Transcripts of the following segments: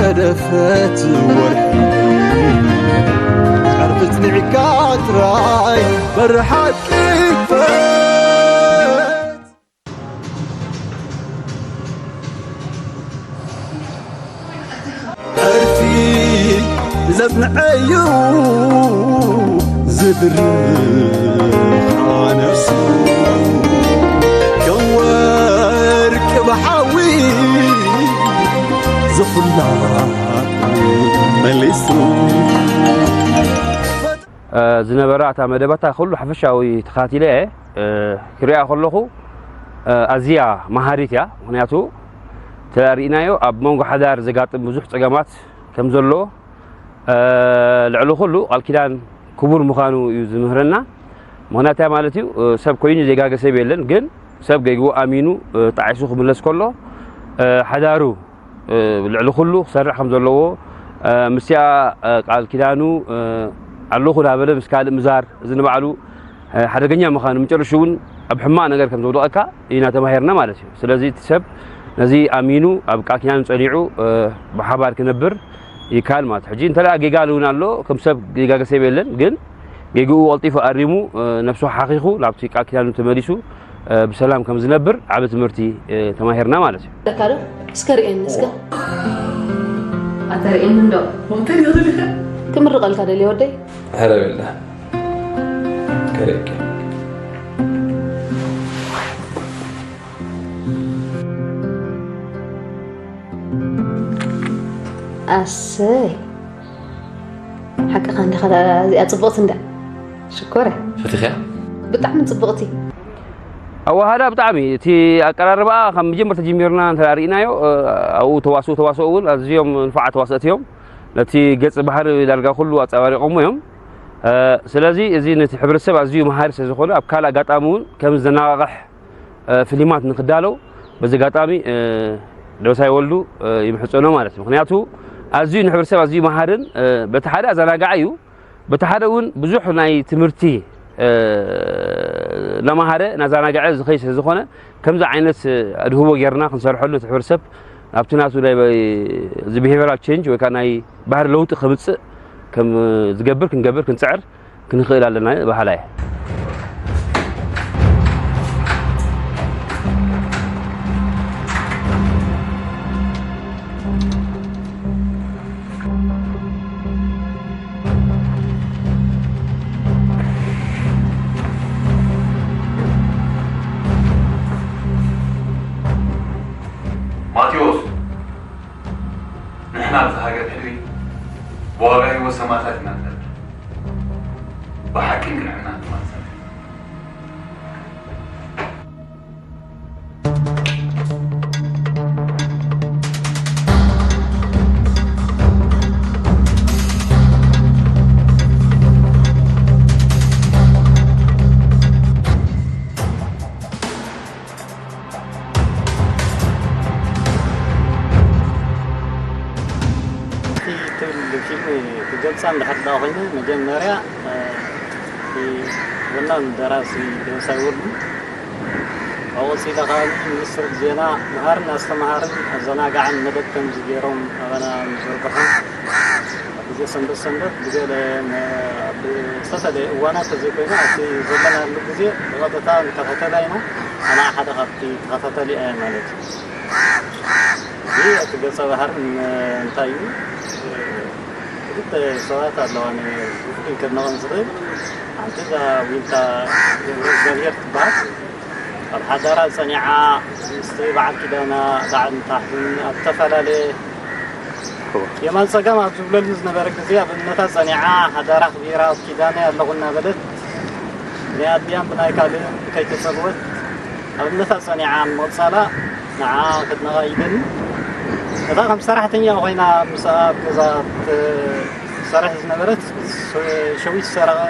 ገደፈት ወርሒ፣ ቃል ትጽኒዕካ ጥራይ፣ በርሓቂ ክፈት። ዕርፊ ዘጽንዐዩ ዝድርኻ ነፍሱ፣ ከም ወርቂ ብሓዊ ዝኹላ መሊሱ። እ፣ ዝነበራ እታ መደባታ ኩሉ ሓፈሻዊ ተኻቲለ እየ፣ እ፣ ክሪኣ ከለኹ፣ እ፣ ኣዝያ መሃሪት እያ። ምኽንያቱ፣ ተሪእናዮ ኣብ መንጎ ሓዳር ዘጋጥም ብዙሕ ጸገማት ከም ዘሎ፣ እ፣ ልዕሊ ኩሉ ቃል ኪዳን ክቡር ምዃኑ እዩ ዝምህረና። ምኽንያት እንታይ ማለት እዩ? እ፣ ሰብ ኮይኑ ዘይጋገ ሰብ የለን፣ ግን ሰብ ገይግኡ ኣሚኑ፣ እ፣ ጣዒሱ ክምለስ ከሎ፣ እ፣ ሓዳሩ እ፣ ልዕሊ ኩሉ ክሰርሕ ከም ዘለዎ፣ እ፣ ምስቲኣ፣ እ፣ ቃል ኪዳኑ፣ እ፣ ኣለኹ እናበለ ምስ ካልእ ምዛር፣ እዚ ንባዕሉ፣ እ፣ ሓደገኛ ምዃኑ፣ መጨረሽኡ እውን ኣብ ሕማቕ ነገር ከም ዘውድቐካ ኢና ተማሂርና ማለት እዩ። ስለዚ እቲ ሰብ ነዚ ኣሚኑ ኣብ ቃል ኪዳኑ ጸኒዑ፣ እ፣ ብሓባር ክነብር ይከኣል ማለት እዩ። ሕጂ እንተ ደኣ ጌጋ እውን ኣሎ፣ ከም ሰብ ጌጋ ሰብ የለን፣ ግን ጌግኡ ቀልጢፉ ኣሪሙ፣ እ፣ ነብሱ ሓኺኹ ናብቲ ቃል ኪዳኑ ተመሊሱ፣ እ፣ ብሰላም ከም ዝነብር ዓቢ ትምህርቲ፣ እ፣ ተማሂርና ማለት እዩ። ለካ ዶ? እስከ ርእየኒ እስከ። ኣተርእየኒ እንዶ። ሆቴል ይኽእል ኢኻ? ክምርቐልካ ደልየ ወደይ። ኧረ በላ። ከርእየኪ። ኣሰይ። ሓቅኻ እንዲኻ፣ እዚኣ ጽብቕቲ እንዳ። ሽኮር እያ። ፈቲኽያ? ብጣዕሚ ጽብቕቲ። ኣወሃዳ ብጣዕሚ፣ እቲ ኣቀራርባኣ ካብ መጀመርታ ጀሚርና እንተ ርኢናዮ፣ እ፣ ኣብኡ ተዋስኡ፣ ተዋስኦ እውን ኣዝዮም ንፉዓት ተዋሰእቲ እዮም። ነቲ ገጽ ባህሪ ዳርጋ ኩሉ ኣጸባሪቖሞ እዮም። እ፣ ስለዚ እዚ ነቲ ሕብረተሰብ ኣዝዩ መሃሪ ስለ ዝኾነ፣ ኣብ ካልእ ኣጋጣሚ እውን ከም ዘነቓቕሕ እ፣ ፍሊማት ንክዳለው በዚ ኣጋጣሚ፣ እ፣ ደበሳይ ወልዱ፣ እ፣ ይምሕጸኖ ማለት እዩ። ምኽንያቱ ኣዝዩ ንሕብረተሰብ ኣዝዩ መሃርን፣ እ፣ በቲ ሓደ ኣዘናጋዒ እዩ፣ በቲ ሓደ እውን ብዙሕ ናይ ትምህርቲ፣ እ፣ እናመሃረ እናዘናግዐ ዝኸይድ ስለ ዝኾነ ከምዚ ዓይነት፣ እ፣ ኣድህቦ ጌርና ክንሰርሐሉ ነቲ ሕብረተሰብ ኣብቲ ናቱ ናይ በ-፣ እዚ ቢሄቪራል ቼንጅ ወይ ከዓ ናይ ባህሪ ለውጢ ከምጽእ ከም ዝገብር ክንገብር ክንጽዕር ክንኽእል ኣለና በሃላይ። ማቴዎስ፣ ንሕና ኣብዛ ሃገር ሕድሪ ብዋጋ ህይወት ሰማእታት ኢና ንነብር። ብሓቂ ክንዕና ንማጸን። እቲ ትብል ፊልም ክገልጻ እንድሕር ደኣ ኮይነ፣ መጀመርያ፣ እ፣ እቲ ወናን ደራሲ ደበሳይ ወልዱ፣ ካብኡ ቀጺለ ከኣ ሚኒስትሪ ዜና መሃርን ኣስተምሃርን ኣዘናጋዕን መደብ ከምዚ ገይሮም ኣባና ዝዝርግሑ፣ ኣብ ግዜ ሰንበት ሰንበት ብገለ መ-፣ ኣብ ዝተፈለየ እዋናት ተዘይኮይኑ ኣብቲ ዘለናሉ ግዜ ብቐጥታ ንከታተላ ኢና። ኣነ ሓደ ካብቲ ተኸታታሊ እየ ማለት እዩ። እዚ እቲ ገጸ ባህሪ ን-፣ እንታይ እዩ? ክልተ ሰባት ኣለዋ ን-፣ ብፍሉይ ከድንቐን ዝኽእል። ሓንቲ እዛ ዊንታ ገብረእግዚኣብሄር ትበሃል። ኣብ ሓዳራ ጸኒዓ ምስቲ በዓል ኪዳና ላዕልን ታሕትን ኣብ ዝተፈላለየ የማን ጸጋም ኣብ ዝብለሉ ዝነበረ ግዜ ኣብ እምነታ ጸኒዓ ሓዳራ ኣኽቢራ ኣብ ኪዳነይ ኣለኹ እናበለት ብናይ ኣዲኣን ብናይ ካልእን ከይተጸልወት ኣብ እምነታ ጸኒዓ ምቕጻላ ንዓ ከድንቓ ይደሊ። እታ ከም ሰራሕተኛ ኮይና ምስኣ ኣብ ገዛ ትሰርሕ ዝነበረት ሸዊት ሰረቐ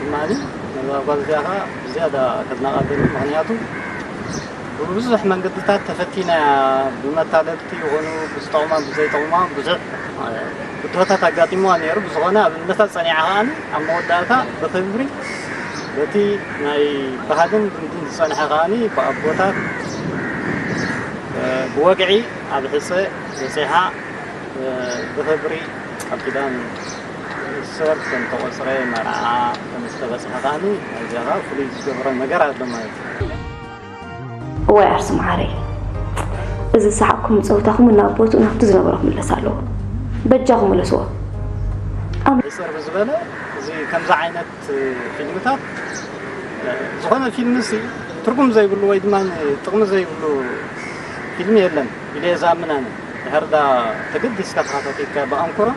ድማ ነዛ ጓል እዚኣ ኸኣ ብዝያዳ ከድንቓ እደሊ። ምኽንያቱ ብብዙሕ መንገድታት ተፈቲና እያ። ብመታለልቲ ይኹኑ ብዝጠቕማ ብዘይጠቕማ ብዙሕ ብድሆታት ኣጋጢምዋ ነይሩ። ብዝኾነ ኣብ እምነታ ጸኒዓ ከኣ ኣብ መወዳእታ ብኽብሪ በቲ ናይ ባህልን ልምድን ዝጸንሐ ከኣ ብኣቦታት፣ እ፣ ብወግዒ ኣብ ሕጸ በጺሓ ብኽብሪ ቃል ኪዳን ሰብ ከም ተቖጽረ፣ መርዓ ከም ዝተበጽሐ ከኣኒ፣ እዚኣ ከኣ ፍሉይ ዝገብሮ ነገር ኣሎ ማለት እዩ። እዋይ ዓርሲ መዓረይ፣ እዚ ዝሰሓቕኩም ጸወታኹም ናብ ቦትኡ ናብቲ ዝነበሮ ክምለስ ኣለዎ። በጃኹም ምለስዎ። ኣም- ሕጽር ብዝበለ፣ እዚ ከምዚ ዓይነት ፊልምታት፣ ዝኾነ ፊልምሲ ትርጉም ዘይብሉ ወይ ድማ ጥቕሚ ዘይብሉ ፊልም የለን ኢለ እየ ዝኣምን ኣነ። ድሕር ዳ ተገዲስካ ተኸታቲልካ ብኣንክሮ፣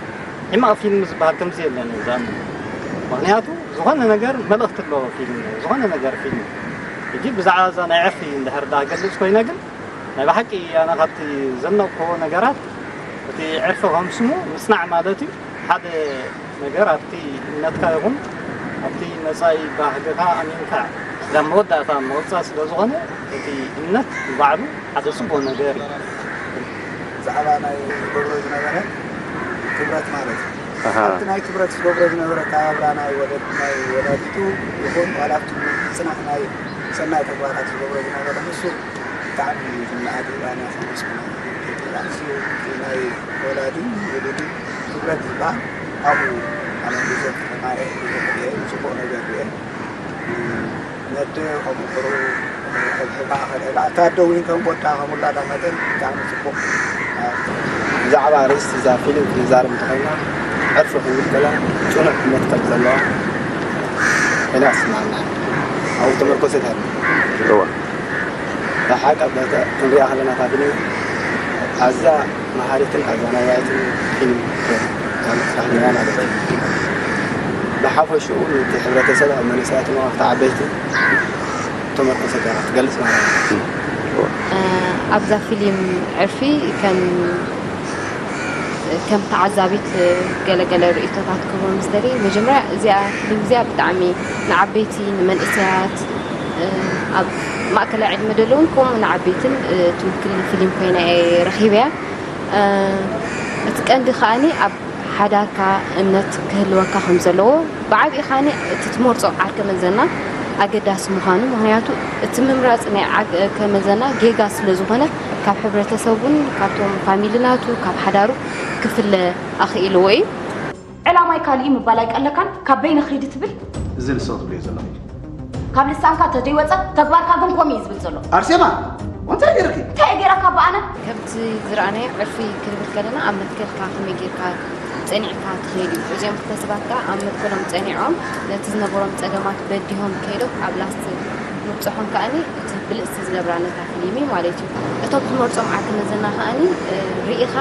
ሕማቕ ፊልም ዝበሃል ከምዚ የለን እየ ዝኣምን። ምኽንያቱ ዝኾነ ነገር መልእኽቲ ኣለዎ ፊልም፣ ዝኾነ ነገር ፊልም። ሕጂ ብዛዕባ እዛ ናይ ዕርፊ እንድሕር ዳ ገልጽ ኮይነ ግን፣ ናይ ብሓቂ ኣነ ካብቲ ዘነቕክዎ ነገራት፣ እቲ ዕርፊ ከም ስሙ ምጽናዕ ማለት እዩ። ሓደ ነገር ኣብቲ እምነትካ ይኹን ኣብቲ መጻኢ ባህግኻ ኣሚንካ ናብ መወዳእታ ምቕጻል ስለ ዝኾነ፣ እቲ እምነት ንባዕሉ ሓደ ጽቡቕ ነገር እዩ። ብዛዕባ ናይ ዝገብሮ ዝነበረ ክብረት ማለት እዩ። ኣሃ። ኣብቲ ናይ ክብረት ዝገብሮ ዝነበረ ኣተባብራ ናይ ወለድ-፣ ናይ ወላዲቱ ይኹን ዋላ ኣብቲ ምጽናዕ ናይ ሰናይ ተግባራት ዝገብሮ ዝነበረ ንሱ ብጣዕሚ እዩ ዝነኣድ። ኣነ ከመስግኖ። ኣዝዩ ናይ ወላዲ ወለዲ ክብረት ዝበሃል ኣብኡ ኣነ ብዙሕ ተማሪሐ፣ ብዙሕ ርእየ፣ ጽቡቕ ነገር ርእየ። ነደ ከምኡ ቅርኡ ሕብሕባ ከልዕላ፣ እታ ኣደ እውን ከም ወዳ ከም ውላዳ መጠን ብጣዕሚ ጽቡቕ። ብዛዕባ ኣርእስቲ እዛ ፊልም ክንዛረብ እንተኾይና፣ ዕርፊ ክንብል ከለና ጽኑዕ እምነት ከም ዘለዋ ኮይና ትስምዓና። ኣብኡ ተመርኮሰት እያ። እወ። ብሓቂ ኣብ ዳታ ክንሪኣ ከለና እታ ፊልም ኣዝያ መሃሪትን ኣዘናጋዒትን ፊልም እያ። እዛ ስራሕ ኔራ ማለት እዩ። ብሓፈሽኡ ነቲ ሕብረተሰብ ኣብ መንእሰያት እሞ ኣብቲ ዓበይቲ ተመርኮሰት እያ ክትገልጽ ማለት እዩ። ኣብዛ ፊልም ዕርፊ ከም ከም ተዓዛቢት ገለ ገለ ርእይቶታት ክህቦ ምስ ደልየ፣ መጀመርያ እዚኣ ፊልም እዚኣ ብጣዕሚ ንዓበይቲ፣ ንመንእሰያት፣ ኣብ ማእከላይ ዕድመ ዘለውን ከምኡ ንዓበይትን ትውክል ፊልም ኮይና እየ ረኺበያ። እቲ ቀንዲ ከኣኒ ኣብ ሓዳርካ እምነት ክህልወካ ከም ዘለዎ፣ ብዓቢኡ ከኣኒ እቲ ትመርጾ ዓርከ መዘና ኣገዳሲ ምዃኑ፣ ምኽንያቱ እቲ ምምራጽ ናይ ዓርከ መዘና ጌጋ ስለ ዝኾነ ካብ ሕብረተሰብ እውን ካብቶም ፋሚሊ ናቱ ካብ ሓዳሩ ክፍለ ኣኽኢልዎ እዩ። ዕላማይ ካልእ እዩ ምባል ኣይቀለካን ካብ በይነ ክይዲ ትብል። እዚ ንስኺ ትብልዮ ዘለኺ። ካብ ልሳንካ ተዘይወፀ ተግባርካ ግን ከምኡ እዩ ዝብል ዘሎ። ኣርሴማ እንታይ ገይርኪ? እንታይ እየ ገይረካ እባ ኣነ? ከምቲ ዝረኣናዮ ዕርፊ ክንብል ከለና ኣብ መትከልካ ከመይ ጌርካ ጸኒዕካ ትኸይድ እዩ። እዚኦም ክልተ ሰባት ከኣ ኣብ መትከሎም ጸኒዖም ነቲ ዝነበሮም ጸገማት በዲሆም ከይዶም ኣብ ላስት ምብጽሖም ከኣኒ እቲ ብልጽቲ ዝገብራ ነታ ፊልም እዩ ማለት እዩ። እቶም ትመርጾም ዓርኪ መዘና ከኣኒ ርኢኻ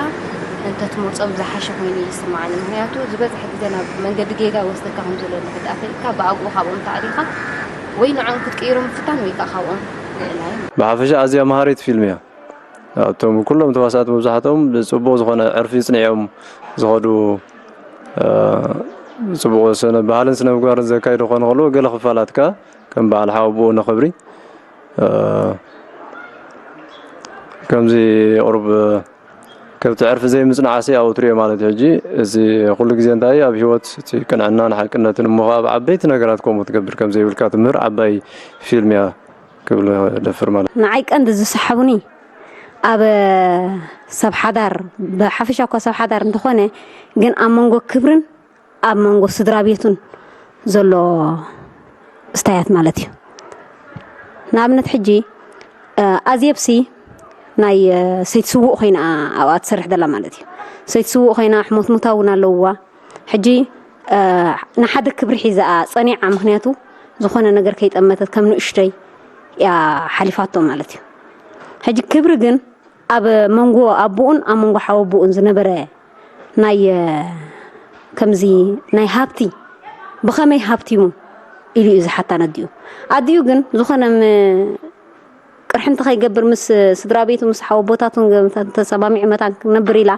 እንተትመርጾም ዝሓሸ ኮይኑ እዩ ዝስምዓኒ። ምኽንያቱ ዝበዝሐ ግዜ ናብ መንገዲ ጌጋ ይወስደካ ከም ዘሎ እንድሕር ደኣ ፈሊጥካ ብኣግኡ ካብኦም ተኣሊኻ ወይ ንዕኦም ክትቅይሮም ምፍታን ወይ ከኣ ካብኦም ምእላይ። ብሓፈሻ ኣዝያ መሃሪት ፊልም እያ። ኣብቶም ኩሎም ተዋሳእቲ መብዛሕትኦም ጽቡቕ ዝኾነ ዕርፊ ጽኒዖም ዝኸዱ፣ ጽቡቕ ስነ ባህልን ስነ ምግባርን ዘካይዱ ክኾኑ ከለዉ፣ ገለ ክፋላት ከኣ ከም በዓል ሓወቦኡ ንኽብሪ ከምዚ ቁሩብ ከብቲ ዕርፊ ዘይምጽናዓሲ ኣብኡ ትሪኦ ማለት እዩ። ሕጂ እዚ ኩሉ ግዜ እንታይ ኣብ ህይወት እቲ ቅንዕናን ሓቅነትን እሞ ኸኣ ኣብ ዓበይቲ ነገራት ከምኡ ትገብር ከም ዘይብልካ ትምህር ዓባይ ፊልም እያ ክብል እደፍር ማለት እዩ። ንዓይ ቀንዲ ዝሰሓቡኒ ኣብ ሰብ ሓዳር ብሓፈሻ እኳ ሰብ ሓዳር እንተኾነ ግን ኣብ መንጎ ክብርን ኣብ መንጎ ስድራ ቤቱን ዘሎ እስታያት ማለት እዩ። ንኣብነት ሕጂ ኣዜብሲ ናይ ሰይቲ ስዉእ ኮይና ኣብኣ ትሰርሕ ዘላ ማለት እዩ። ሰይቲ ስዉእ ኮይና ሕሞት ሙታ እውን ኣለውዋ። ሕጂ ንሓደ ክብሪ ሒዛኣ ጸኒዓ፣ ምኽንያቱ ዝኾነ ነገር ከይጠመተት ከም ንእሽተይ እያ ሓሊፋቶ ማለት እዩ። ሕጂ ክብሪ ግን ኣብ መንጎ ኣቦኡን ኣብ መንጎ ሓወቦኡን ዝነበረ ናይ ከምዚ ናይ ሃብቲ ብኸመይ ሃብቲሙ ኢሉ እዩ ዝሓታ ነዲኡ። ኣዲኡ ግን ዝኾነ ም- ቅርሒ እንተኸይገብር ምስ ስድራ ቤቱ ምስ ሓወቦታቱን ገ- ተሰማሚዑ መታን ክነብር ኢላ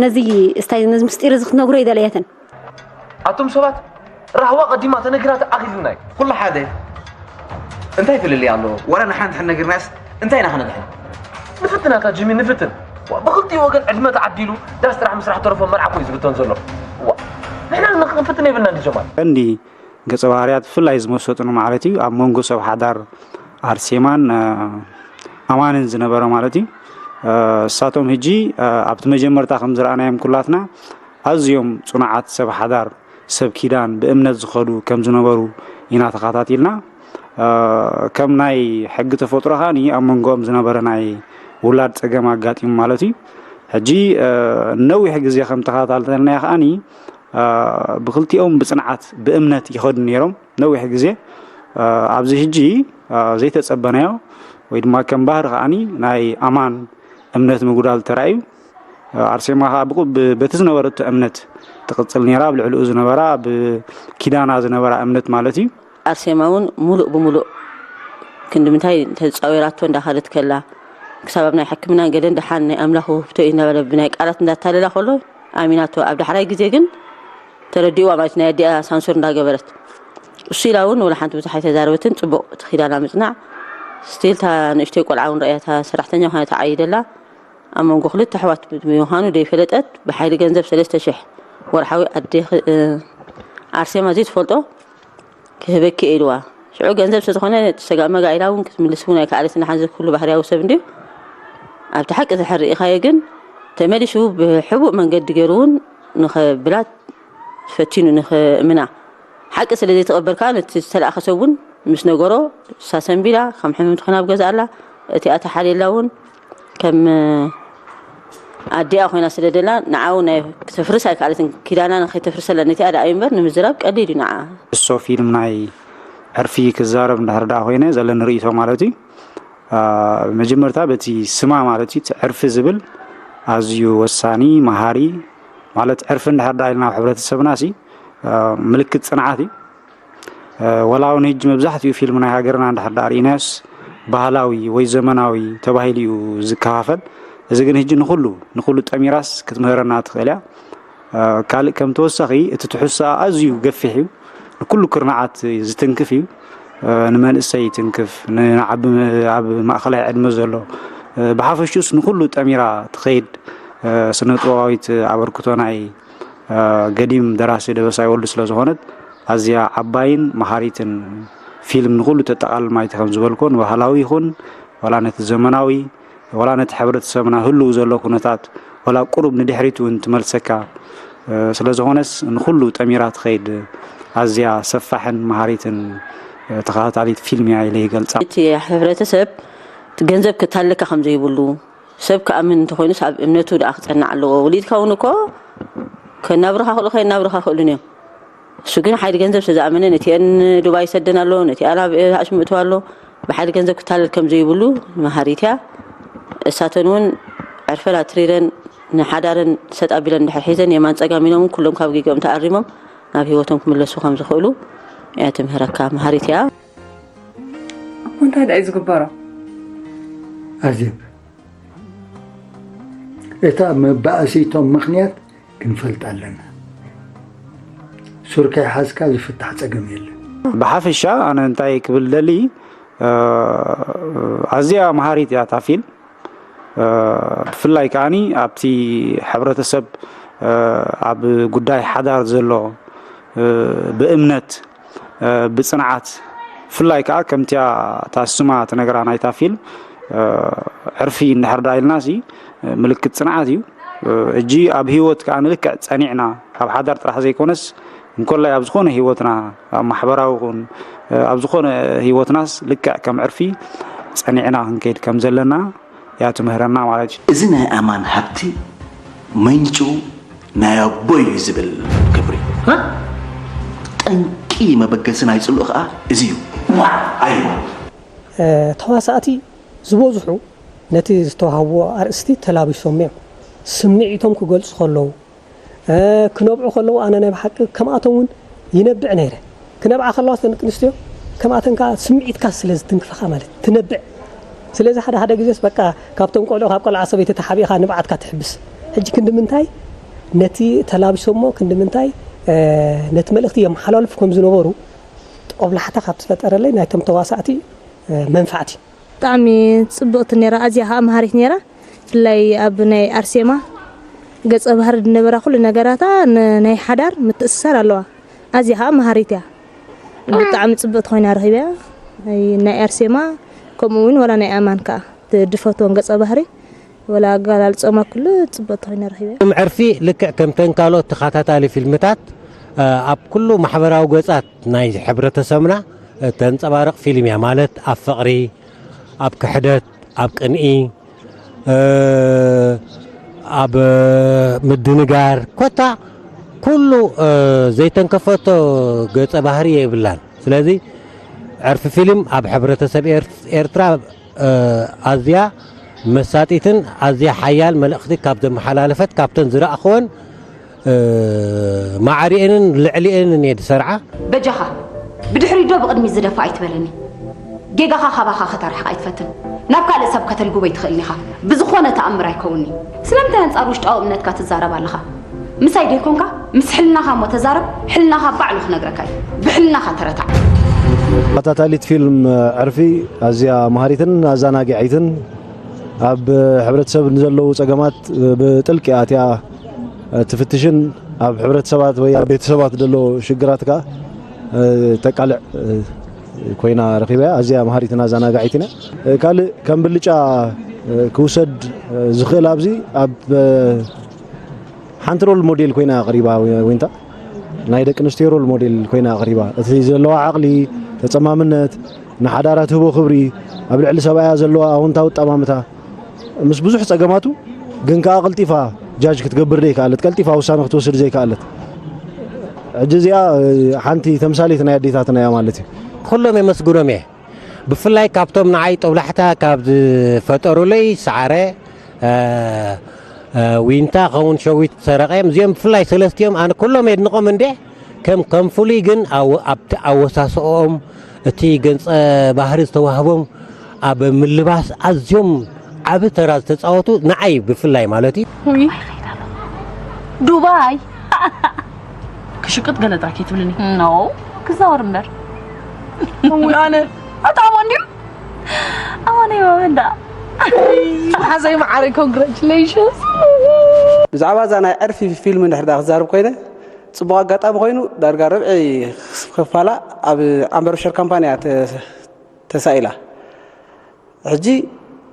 ነዚ እስታይ ነዚ ምስጢር እዚ ክትነግሮ ይደለየትን። ኣቱም ሰባት ራህዋ ቀዲማ ተነጊራ ተኣኺልና እዩ። ኩሉ ሓደ እንታይ ፍልልይ ኣለዎ? ዋላ ንሓንቲ ሕን ነጊርናስ እንታይ ኢና ክነድሕን? ንፍትን ኣታ ጂሚ ንፍትን። ዋ፣ ብኽልቲኡ ወገን ዕድመ ተዓዲሉ ዳስ ጥራሕ ምስራሕ ተረፎ መርዓ እኮ እዩ ዝብተን ዘሎ። ዋ፣ ንሕና ንኽንፍትን የብልና እንዲ ጀማል። ቀንዲ ገጸ ባህርያት ብፍላይ ዝመሰጡኒ ማለት እዩ ኣብ መንጎ ሰብ ሓዳር ኣርሴማን ኣማንን ዝነበረ ማለት እዩ። እሳቶም ሕጂ ኣብቲ መጀመርታ ከም ዝረኣናዮም ኩላትና ኣዝዮም ጽኑዓት ሰብ ሓዳር፣ ሰብ ኪዳን፣ ብእምነት ዝኸዱ ከም ዝነበሩ ኢና ተኸታቲልና። ከም ናይ ሕጊ ተፈጥሮ ከኣ ኣብ መንጎኦም ዝነበረ ናይ ውላድ ጸገም ኣጋጢሙ ማለት እዩ። ሕጂ ነዊሕ ግዜ ከም ተኸታተልናዮ ከኣ ብክልቲኦም ብጽንዓት ብእምነት ይኸዱ ነይሮም ነዊሕ ግዜ። ኣብዚ ሕጂ ዘይተጸበናዮ ወይ ድማ ከም ባህሪ ከኣ ናይ ኣማን እምነት ምጉዳል ተራእዩ። ኣርሴማ ከኣ ብቁ- ብ- በቲ ዝነበረቶ እምነት ትቕጽል ነይራ። ኣብ ልዕሊኡ ዝነበራ ብኪዳና ዝነበራ እምነት ማለት እዩ። ኣርሴማ እውን ሙሉእ ብሙሉእ ክንዲ ምንታይ ተጻዊራቶ እንዳኸደት ከላ ክሳብ ኣብ ናይ ሕክምና ገለን ደሓን ናይ ኣምላኽ ውህብቶ እዩ እንዳበለ ብናይ ቃላት እንዳታለላ ከሎ ኣሚናቶ። ኣብ ዳሕራይ ግዜ ግን ተረዲእዋ ማለት ናይ ኣዲኣ ሳንሱር እንዳገበረት እሱ ኢላ እውን ወላ ሓንቲ ብዙሕ ኣይተዛረበትን። ጽቡቕ እቲ ኪዳና ምጽናዕ ስቲል እታ ንእሽተይ ቆልዓ እውን ረእያ እታ ሰራሕተኛ ኮይና ተዓይደላ ኣብ መንጎ ክልተ ኣሕዋት ብምዃኑ ደይፈለጠት ብሓይሊ ገንዘብ ሰለስተ ሽሕ ወርሓዊ ኣዴኺ ኣርሴማ ዘይትፈልጦ ክህበኪ እየ ኢልዋ። ሽዑ ገንዘብ ስለዝኾነ ሰጋእ መጋእ ኢላ እውን ክትምልስ እውን ኣይከኣለትን። ሓዚ ኩሉ ባህርያዊ ሰብ እንድዩ። ኣብቲ ሓቂ ድሕር ርኢኻዮ ግን ተመሊሱ ብሕቡእ መንገዲ ገይሩ እውን ንኸብላ ፈቲኑ ንኸእምና ሓቂ ስለ ዘይተቐበል ከኣ ነቲ ዝተላእኸ ሰብ እውን ምስ ነገሮ እሳ ሰንቢዳ ከም ሕምምቲ ኮይና ኣብ ገዛ ኣላ። እቲኣ ተሓልየላ እውን ከም ኣዲኣ ኮይና ስለ ደላ ንዓ እውን ናይ ክተፍርስ ኣይከኣለትን። ኪዳና ንኸይተፍርሰላ ነቲኣ ደኣ እዩ እምበር ንምዝራብ ቀሊል እዩ ንዓ። እሶ ፊልም ናይ ዕርፊ ክዛረብ እንድሕር ደኣ ኮይነ ዘለኒ ርእይቶ ማለት እዩ። መጀመርታ በቲ ስማ ማለት እዩ እቲ ዕርፊ ዝብል ኣዝዩ ወሳኒ መሃሪ ማለት ዕርፊ እንድሕር ደኣ ኢልና ኣብ ሕብረተሰብና ሲ ምልክት ጽንዓት እዩ። ወላ እውን ሕጂ መብዛሕትኡ ፊልም ናይ ሃገርና እንድሕር ደኣ ርኢናዮስ ባህላዊ ወይ ዘመናዊ ተባሂሉ እዩ ዝከፋፈል። እዚ ግን ሕጂ ንኹሉ ንኹሉ ጠሚራስ ክትምህረና ትኽእል እያ። ካልእ ከም ተወሳኺ እቲ ትሕዝቶኣ ኣዝዩ ገፊሕ እዩ። ንኩሉ ክርናዓት ዝትንክፍ እዩ። ንመንእሰይ ይትንክፍ፣ ንዓቢ ኣብ ማእኸላይ ዕድመ ዘሎ ብሓፈሽኡስ ንኩሉ ጠሚራ ትኸይድ ስነ ጥበባዊት ኣበርክቶ ናይ ገዲም ደራሲ ደበሳይ ወልዱ ስለ ዝኾነት ኣዝያ ዓባይን መሃሪትን ፊልም ንኹሉ ተጠቓልል ማይቲ ከም ዝበልኮ ንባህላዊ ይኹን ዋላ ነቲ ዘመናዊ ዋላ ነቲ ሕብረተሰብና ህልው ዘሎ ኩነታት ዋላ ቁሩብ ንድሕሪት እውን ትመልሰካ ስለ ዝኾነስ ንኹሉ ጠሚራ ትኸይድ ኣዝያ ሰፋሕን መሃሪትን ተኸታታሊት ፊልም እያ ኢለ ይገልጻ። እቲ ሕብረተሰብ ገንዘብ ክታለካ ከም ዘይብሉ ሰብ ክኣምን እንተኾይኑስ ኣብ እምነቱ ደኣ ክጸንዕ ኣለዎ። ወሊድካ እውን እኮ ከናብርኻ ክእሉ ከየናብርኻ ክእሉን እዮም። እሱ ግን ሓይሊ ገንዘብ ስለ ዝኣመነ ነቲአን ንዱባይ ይሰደን ኣሎ፣ ነቲኣ ናብ ኣሽምእትዋ ኣሎ። ብሓይሊ ገንዘብ ክታለል ከም ዘይብሉ መሃሪት እያ። እሳተን እውን ዕርፈን ኣትሪረን ንሓዳረን ሰጥ ኣቢለን እንድሕር ሒዘን የማን ጸጋም ኢሎም እውን ኩሎም ካብ ጌግኦም ተኣሪሞም ናብ ህይወቶም ክምለሱ ከም ዝኽእሉ እያ ትምህረካ። መሃሪት እያ። እንታይ ደኣ እዩ ዝግበሮ? ኣዜብ፣ እታ መባእሲቶም ምኽንያት ክንፈልጥ ኣለና። ሱር ከይሓዝካ ዝፍታሕ ጸገም የለን። ብሓፈሻ ኣነ እንታይ ክብል ደሊ ኣዝያ መሃሪት እያ እታ ፊልም። ብፍላይ ከዓኒ ኣብቲ ሕብረተሰብ ኣብ ጉዳይ ሓዳር ዘሎ ብእምነት ብጽንዓት ብፍላይ ከዓ ከምቲያ እታ ስማ ትነግራ ናይታ ፊልም ዕርፊ እንድሕር ዳ ኢልና ሲ ምልክት ጽንዓት እዩ። እጂ ኣብ ህይወት ከዓ ንልክዕ ጸኒዕና ኣብ ሓዳር ጥራሕ ዘይኮነስ እንኮላይ ኣብ ዝኾነ ህይወትና ኣብ ማሕበራዊ ኹን ኣብ ዝኾነ ህይወትናስ ልክዕ ከም ዕርፊ ጸኒዕና ክንከይድ ከም ዘለና እያ ትምህረና ማለት እዩ። እዚ ናይ ኣማን ሃብቲ መንጭው ናይ ኣቦይ እዩ ዝብል ክብሪ ጠንቂ መበገሲ ናይ ፅልኡ ከዓ እዚ እዩ። ዋዕ ኣይዋ ተዋሳእቲ ዝበዝሑ ነቲ ዝተዋህብዎ ኣርእስቲ ተላቢሶም እዮም። ስምዒቶም ክገልፁ ከለዉ፣ ክነብዑ ከለዉ ኣነ ናይ ብሓቂ ከምኣቶም እውን ይነብዕ ነይረ። ክነብዓ ከለዋ እተን ደቂ ኣንስትዮ ከምኣተን ከዓ ስምዒትካ ስለ ዝትንክፈኻ ማለት ትነብዕ። ስለዚ ሓደ ሓደ ግዜስ በቃ ካብቶም ቆልዑ ካብ ቆልዓ ሰበይቲ ተሓቢእኻ ንብዓትካ ትሕብስ። ሕጂ ክንዲ ምንታይ ነቲ ተላቢሶሞ ክንዲ ምንታይ ነቲ መልእኽቲ የመሓላልፉ ከም ዝነበሩ ጦብላሕታ ካብ ዝፈጠረለይ ናይቶም ተዋሳእቲ መንፋዕቲ። ብጣዕሚ ፅብቕቲ ነይራ፣ ኣዝያ ከዓ መሃሪት ነይራ። ብፍላይ ኣብ ናይ ኣርሴማ ገፀ ባህሪ ዝነበራ ኩሉ ነገራታ ንናይ ሓዳር ምትእስሳር ኣለዋ። ኣዝያ ከዓ መሃሪት እያ። ብጣዕሚ ፅብቕቲ ኮይና ረኺበያ። ናይ ኣርሴማ ከምኡ እውን ዋላ ናይ ኣማን ከዓ ድፈትወን ገፀ ባህሪ ወላ ኣገላልጾማ ኩሉ ጽቡቕ ተኾይነ ረኺበ። ፊልም ዕርፊ ልክዕ ከምተን ካልኦት ተኸታታሊ ፊልምታት ኣብ ኩሉ ማሕበራዊ ገጻት ናይ ሕብረተሰብና ተንጸባርቕ ፊልም እያ። ማለት ኣብ ፍቕሪ፣ ኣብ ክሕደት፣ ኣብ ቅንኢ፣ ኣብ ምድንጋር ኮታ ኩሉ ዘይተንከፈቶ ገጸ ባህሪ የብላን። ስለዚ ዕርፊ ፊልም ኣብ ሕብረተሰብ ኤርትራ ኣዝያ መሳጢትን ኣዝያ ሓያል መልእኽቲ ካብ ዘመሓላለፈት ካብተን ዝረኣኽወን ማዕሪኤንን ልዕሊኤንን እየ ዝሰርዓ። በጃኻ ብድሕሪት ዶ ብቕድሚት ዝደፋ ኣይትበለኒ። ጌጋኻ ካባኻ ከተርሕቕ ኣይትፈትን። ናብ ካልእ ሰብ ከተልግቦ ኣይትኽእልን ኢኻ። ብዝኾነ ተኣምር ኣይከውን'ዩ። ስለምንታይ ኣንጻር ውሽጣዊ እምነትካ ትዛረብ ኣለኻ? ምሳይ ደይኮንካ ምስ ሕልናኻ እሞ ተዛረብ፣ ሕልናኻ ባዕሉ ክነግረካ እዩ። ብሕልናኻ ተረታዕ። ተኸታታሊት ፊልም ዕርፊ ኣዝያ መሃሪትን ኣዘናጊዒትን ኣብ ሕብረተሰብ ንዘለዉ ጸገማት ብጥልቂ ኣትያ ትፍትሽን ኣብ ሕብረተሰባት ወይ ኣብ ቤተሰባት ዘሎ ሽግራት ከኣ ተቃልዕ ኮይና ረኺበያ። ኣዝያ መሃሪትን ኣዘናጋዒትን እያ። ካልእ ከም ብልጫ ክውሰድ ዝኽእል ኣብዚ ኣብ ሓንቲ ሮል ሞዴል ኮይና ቀሪባ ወይንታ ናይ ደቂ ኣንስትዮ ሮል ሞዴል ኮይና ቀሪባ። እቲ ዘለዋ ዓቕሊ፣ ተጸማምነት፣ ንሓዳራ ትህቦ ክብሪ፣ ኣብ ልዕሊ ሰብኣያ ዘለዋ ኣወንታዊ ኣጠማምታ ምስ ብዙሕ ጸገማቱ ግን ከኣ ቀልጢፋ ጃጅ ክትገብር ዘይከኣለት፣ ቀልጢፋ ውሳነ ክትወስድ ዘይከኣለት። ሕጂ እዚኣ ሓንቲ ተምሳሌት ናይ ኣዴታትና እያ ማለት እዩ። ኩሎም የመስግኖም እየ። ብፍላይ ካብቶም ንዓይ ጦብላሕታ ካብ ዝፈጠሩለይ ሰዓረ፣ ዊንታ ኸውን ሸዊት ሰረቐ እዮም። እዚኦም ብፍላይ ሰለስቲኦም ኣነ ኩሎም የድንቖም እንዴ ከም ከም ፍሉይ ግን ኣብቲ ኣወሳስኦም እቲ ገጸ ባህሪ ዝተዋህቦም ኣብ ምልባስ ኣዝዮም ዓቢ ተራ ዝተጻወቱ ንዓይ ብፍላይ ማለት እዩ። ዱባይ ክሽቅጥ ገለ ጥራሕ ከይትብልኒ። ኖ ክዛወር እምበር ኣነ ኣታ ኣማን ድዩ ኣማን ይባበ እንዳ ሓዘይ መዓረይ ኮንግራቹሌሽንስ ብዛዕባ እዛ ናይ ዕርፊ ፊልም እንድሕር ዳ ክዛርብ ኮይነ ጽቡቕ ኣጋጣሚ ኮይኑ ዳርጋ ርብዒ ክፋላ ኣብ ኣምበረሸር ካምፓንያ ተሳኢላ ሕጂ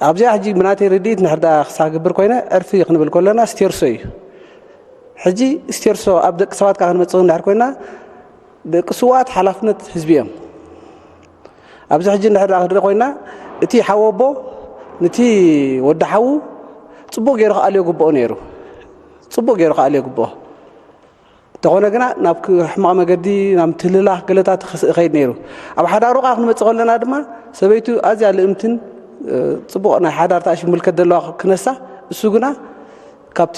ኣብዚኣ ሕጂ ብናተይ ርድኢት ንሕር ዳ ክሳግብር ኮይነ ዕርፊ ክንብል ከለና ስቴርሶ እዩ ሕጂ ስቴርሶ ኣብ ደቂ ሰባት ካ ክንመጽእ እንድሕር ኮይና ደቂ ስውኣት ሓላፍነት ህዝቢ እዮም ኣብዚ ሕጂ እንድሕር ዳ ክድሪ ኮይና እቲ ሓወቦ ነቲ ወዲ ሓዉ ጽቡቕ ገይሩ ክኣልዮ ግብኦ ነይሩ ጽቡቕ ገይሩ ክኣልዮ ግብኦ እንተኾነ ግና ናብ ሕማቕ መገዲ ናብ ምትልላኽ ገለታት ክኸይድ ነይሩ ኣብ ሓዳሩ ቃ ክንመፅእ ከለና ድማ ሰበይቱ ኣዝያ ልእምትን ፅቡቕ ናይ ሓዳር ተኣሽ ምልከት ዘለዋ ክነሳ እሱ ግና ካብቲ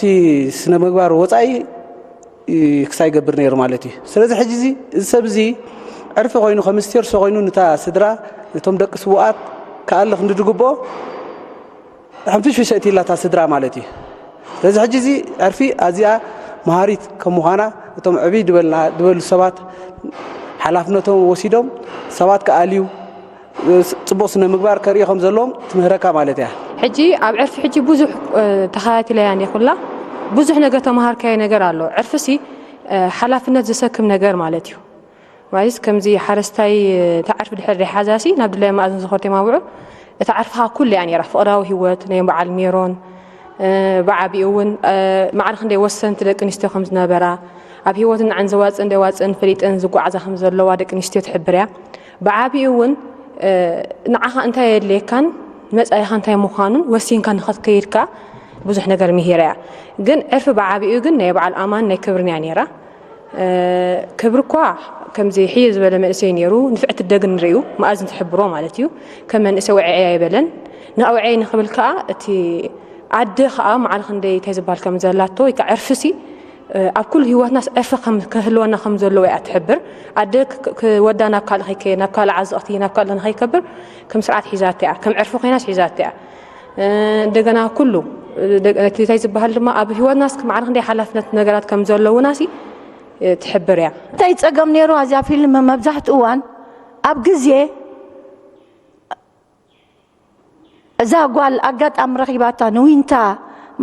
ስነ ምግባር ወፃኢ ክሳይ ገብር ነይሩ ማለት እዩ ስለዚ ሕጂ እዚ ሰብ እዚ ዕርፊ ኮይኑ ከም ስቴርሶ ኮይኑ ንታ ስድራ ነቶም ደቂ ስውኣት ክኣሊ ክንዲ ድግብኦ ሓምሽተ ሺሕ ሰእቲ ኢላታ ስድራ ማለት እዩ ስለዚ ሕጂ እዚ ዕርፊ ኣዚኣ መሃሪት ከም ምዃና እቶም ዕብይ ዝበሉ ሰባት ሓላፍነቶም ወሲዶም ሰባት ክኣልዩ ፅቡቕ ስነ ምግባር ከርእዩ ከም ዘለዎም ትምህረካ ማለት እያ ሕጂ ኣብ ዕርፊ ሕጂ ብዙሕ ተኸታቲለያ እየ ኩላ ብዙሕ ነገር ተመሃርካዮ ነገር ኣሎ ዕርፊ ሲ ሓላፍነት ዘሰክም ነገር ማለት እዩ ማለት ከምዚ ሓረስታይ እታ ዓርፊ ድሕር ሓዛሲ ናብ ድላያ መኣዝን ዝኸርቶ የማውዑ እታ ዓርፊ ከዓ ኩሉ እያ ነይራ ፍቕራዊ ህይወት ናይ በዓል ሜሮን ብዓቢኡ እውን ማዕረ ክንደይ ወሰንቲ ደቂ ኣንስትዮ ከም ዝነበራ ኣብ ህይወትን ንዓን ዘዋፅእን ደይዋፅእን ፈሊጠን ዝጓዓዛ ከም ዘለዋ ደቂ ኣንስትዮ ትሕብር እያ ብዓቢኡ እውን ንዓኻ እንታይ የድልየካን መፃኢኻ እንታይ ምዃኑን ወሲንካ ንኸትከይድ ከዓ ብዙሕ ነገር ምሂራ እያ ግን ዕርፊ ብዓቢኡ ግን ናይ በዓል ኣማን ናይ ክብርን እያ ነይራ ክብሪ እኳ ከምዚ ሕይ ዝበለ መንእሰይ ነይሩ ንፍዕቲ ደግ ንርእዩ መኣዝን ትሕብሮ ማለት እዩ ከም መንእሰይ ውዕዐይ ኣይበለን ንኣውዕዐይ ንኽብል ከዓ እቲ ኣደ ከዓ ማዕረ ክንደይ እንታይ ዝበሃል ከም ዘላቶ ወይ ከዓ ዕርፊ ሲ ኣብ ኩሉ ህይወትናስ ዕርፊ ክህልወና ከም ዘለዎ እያ ትሕብር ኣደ ወዳ ናብ ካልእ ከይከየ ናብ ካልእ ዓዘቕቲ ናብ ካልእ ንኸይከብር ከም ስርዓት ሒዛቶ እያ ከም ዕርፊ ኮይናስ ሒዛቶ እያ እንደገና ኩሉ እንታይ ዝበሃል ድማ ኣብ ህይወትና እስኪ ማዕረ ክንደይ ሓላፍነት ነገራት ከም ዘለውና ሲ ትሕብር እያ እንታይ ፀገም ነይሩ ኣዚኣ ፊልም መብዛሕትኡ እዋን ኣብ ግዜ እዛ ጓል ኣጋጣሚ ረኺባታ ንዊንታ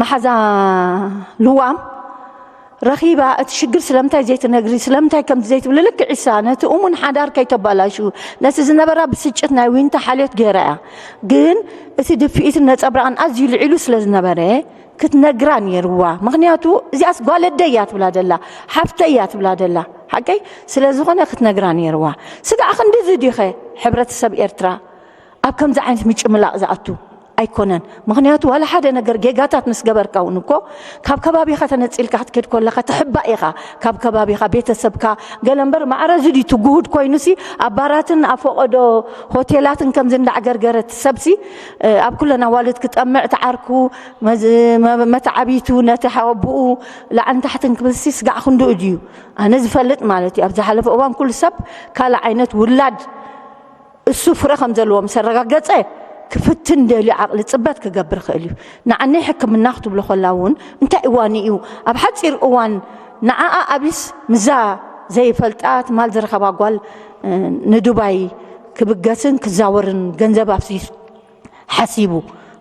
መሓዛ ልዋም ረኺባ እቲ ሽግር ስለምንታይ ዘይትነግሪ፣ ስለምንታይ ከምዚ ዘይትብሊ፣ ልክዕ ኢሳ ነቲ እሙን ሓዳር ከይተባላሹ፣ ነቲ ዝነበራ ብስጭት ናይ ዊንታ ሓልዮት ገይራ እያ። ግን እቲ ድፍኢትን ነጸብራቕን ኣዝዩ ልዒሉ ስለ ዝነበረ ክትነግራ ነይርዋ። ምኽንያቱ እዚኣስ ጓለደይ እያ ትብላ ደላ፣ ሓፍተይ እያ ትብላ ደላ፣ ሓቀይ ስለ ዝኾነ ክትነግራ ነይርዋ። ስጋዕ ክንድዚ ዲኸ ሕብረተሰብ ኤርትራ ኣብ ከምዚ ዓይነት ምጭምላቕ ዝኣቱ ኣይኮነን። ምኽንያቱ ዋላ ሓደ ነገር ጌጋታት ምስ ገበርካ እውን እኮ ካብ ከባቢኻ ተነጺልካ ክትከድ ከለኻ ትሕባእ ኢኻ። ካብ ከባቢኻ፣ ቤተሰብካ፣ ገለ እምበር ማዕረ እዚ ድዩ ትጉህድ ኮይኑሲ ኣብ ባራትን ኣብ ፈቐዶ ሆቴላትን ከምዚ እንዳዕገርገረት ሰብሲ ኣብ ኩለን ኣዋልድ ክጠምዕ ትዓርኩ መዝ- መ- መተዓቢቱ ነቲ ሓወብኡ ላዕን ታሕትን ክብልሲ ስጋዕ ክንድኡ ድዩ? ኣነ ዝፈልጥ ማለት እዩ። ኣብ ዝሓለፈ እዋን ኩሉ ሰብ ካልእ ዓይነት ውላድ እሱ ፍረ ከም ዘለዎ ምስ ኣረጋገጸ ክፍትን ደልዩ ዓቕሊ ጽበት ክገብር ይኽእል እዩ። ንዓነይ ሕክምና ክትብሎ ከላ እውን እንታይ እዋን እዩ? ኣብ ሓጺር እዋን ንዓኣ ኣቢስ ምዛ ዘይፈልጣ ትማል ዝረኸባ ጓል ንዱባይ ክብገስን ክዛወርን ገንዘብ ኣፍሲሱ ሓሲቡ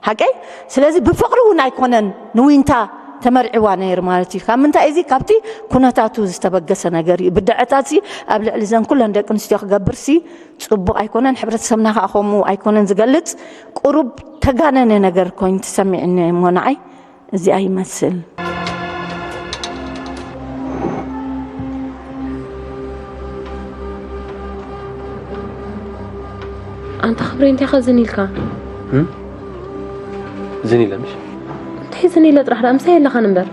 ሓቀይ። ስለዚ ብፍቕሪ እውን ኣይኮነን ንዊንታ ተመርዒዋ ነይሩ ማለት እዩ። ካብ ምንታይ እዚ ካብቲ ኩነታቱ ዝተበገሰ ነገር እዩ። ብድዐታት ሲ ኣብ ልዕሊ ዘን ኩለን ደቂ ኣንስትዮ ክገብር ሲ ጽቡቕ ኣይኮነን። ሕብረተሰብና ከዓ ከምኡ ኣይኮነን ዝገልጽ። ቁሩብ ተጋነነ ነገር ኮይኑ ተሰሚዕኒ እሞ ንዓይ እዚኣ ይመስል። ኣንታ ክብሪ እንታይ ከዝን ኢልካ? ዝን ኢለ ምሽ እንታይ ዝን ኢለ ጥራሕ ደኣ ምሳይ የለኻን እምበር።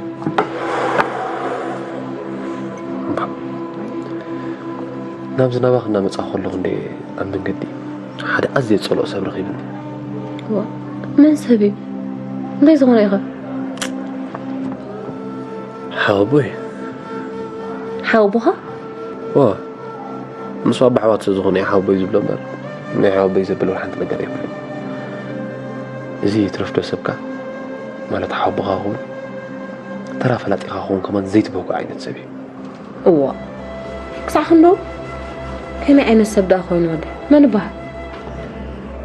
ናብ ዝናባ ክናመፃ ከለኹ እንደ ኣብ መንገዲ ሓደ ኣዝየ ዝፀልኦ ሰብ ረኺብኒ። መን ሰብ እዩ? እንታይ ዝኾነ ኢኻ? ሓወቦይ። ሓወቦኻ? ዋ ምስ ኣቦ ኣሕዋት ስለ ዝኾነ ሓወቦይ ዝብሎ እምበር ናይ ሓወቦይ ዘብል ሓንቲ ነገር የብሉ። እዚ ትረፍዶ ሰብካ ማለት ሓወቦኻ ክኸውን ተራ ፈላጢኻ ክኸውን ከማን ዘይትበህጎ ዓይነት ሰብ እዩ። እዋ ክሳዕ ክንዶ ከመይ ዓይነት ሰብ ደኣ ኮይኑ ወደ መን ይበሃል?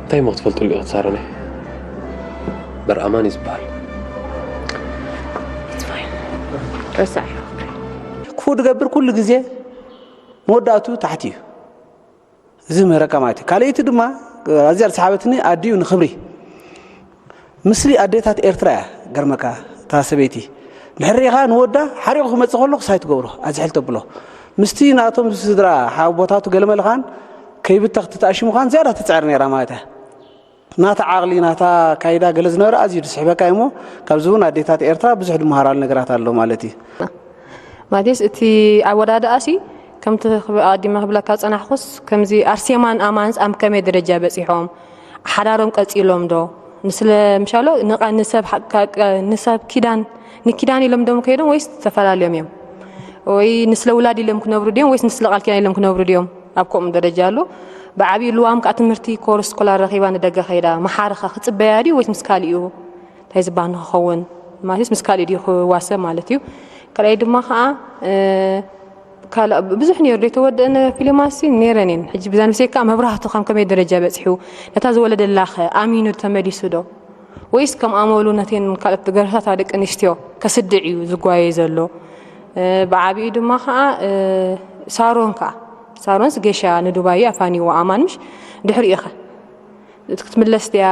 እንታይ እሞ ክትፈልጡ ልኢኹ ትሳረነ በር ኣማን እዩ ዝበሃል። ረሳዕ ክፉእ ድገብር ኩሉ ግዜ መወዳእቱ ታሕቲ እዩ። እዚ ምህረካ ማለት እዩ። ካልኣይቲ ድማ ኣዝያ ዝሰሓበትኒ ኣዲኡ ንክብሪ ምስሊ ኣዴታት ኤርትራ እያ ገርመካ እታ ሰበይቲ ድሕሪ ሪኢኻ ንወዳ ሓሪቑ ክመጽእ ከሎ ክሳይ ትገብሮ ኣዝሕል ተብሎ ምስቲ ናቶም ስድራ ሓቦታቱ ገለመለ ኻን ከይብተኽ ተታእሽሙ ኻን ዝያዳ ትጽዕር ነይራ ማለት እያ። ናታ ዓቕሊ ናታ ካይዳ ገለ ዝነበረ ኣዝዩ ዝስሕበካ እዩ እሞ ካብዚ እውን ኣዴታት ኤርትራ ብዙሕ ድመሃራሉ ነገራት ኣሎ ማለት እዩ። ማለትስ እቲ ኣወዳድኣሲ ከምቲ ኣዲመ ክብለካ ዝጸናሕኩስ ከምዚ ኣርሴማን ኣማንስ ኣብ ከመይ ደረጃ በጺሖም ሓዳሮም ቀጺሎም ዶ ንስለ ምሻሎ ንቃ ንሰብ ንሰብ ኪዳን ንኪዳን ኢሎም ዶም ከይዶም ወይስ ተፈላለዮም እዮም ወይ ንስለ ውላድ ኢሎም ክነብሩ ድዮም ወይስ ንስለ ቃል ኪዳን ኢሎም ክነብሩ ድዮም ኣብ ከምኡ ደረጃ ኣሎ ብዓብዩ ልዋም ከዓ ትምህርቲ ኮርስ ስኮላር ረኺባ ንደገ ከይዳ መሓርኻ ክፅበያ ድዩ ወይስ ምስ ካሊኡ እንታይ ዝበሃል ንክኸውን ማለት ምስ ካልእ ድዩ ክዋሰብ ማለት እዩ ካልኣይ ድማ ከዓ ካልእ ብዙሕ ነይሩ ዶ የተወደእነ ፊልማሲ ነይረን እየን ሕጂ ብዛ ንብሰይ ከዓ መብራህቱ ከም ከመይ ደረጃ በፂሑ ነታ ዝወለደላኸ ኣሚኑ ተመሊሱ ዶ ወይስ ከም ኣመሉ ነቴን ካልኦት ገርሳታ ደቂ ኣንስትዮ ከስድዕ እዩ ዝጓየ ዘሎ ብዓብኡ ድማ ከዓ ሳሮን ከዓ ሳሮንስ ጌሻ ንዱባይ ኣፋኒዎ ኣማን ምሽ ድሕሪኡ ኸ ክትምለስ ድያ